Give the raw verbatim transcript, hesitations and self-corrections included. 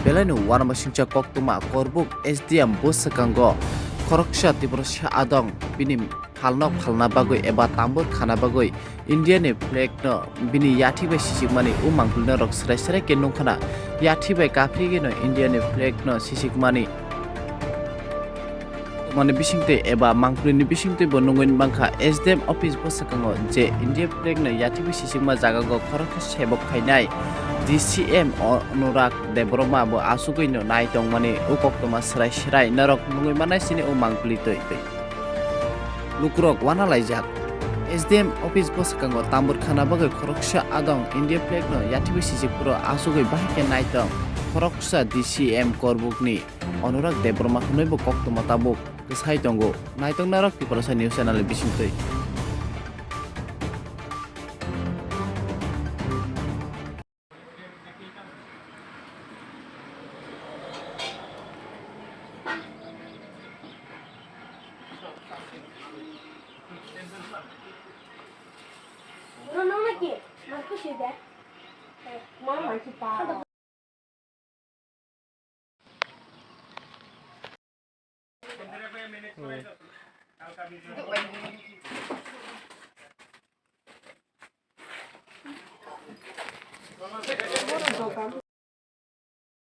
Belaino uanama singcha koktwma Korbuk S D M bwswkango khoroksa Tiprasa adong bini phalno phalna bagwi eba tambur khana bagwi India ni flag no bini yathi bai sisikmani o mangpili norok srai srai khe nungkhana yathi bai kaphri geno India ni flag no sisikmani. Mani bisingtwi eba mangpili ni bisingtwi bo nungwi mankha S D M office bwswkango je India flag no yathi bai sisikma jaga go khoroksa sebok khainai D C M Anurag Debbarma bo asugwi no nai tongmani o koktwma srai srai norok nungwi manai sini o mangpili twi. Lukurok uana laijak. S D M office bwswkango tambur khana bagwi khoroksa adong India flag no yathi bai sisik phuru asugwi bahai khe nai tong khoroksa D C M Korbuk ni Anurag Debbarma hwnwi bo koktwma tabuk kwsai tongo. Naitoknairok Tiprasa News Channel ni bisingtwi.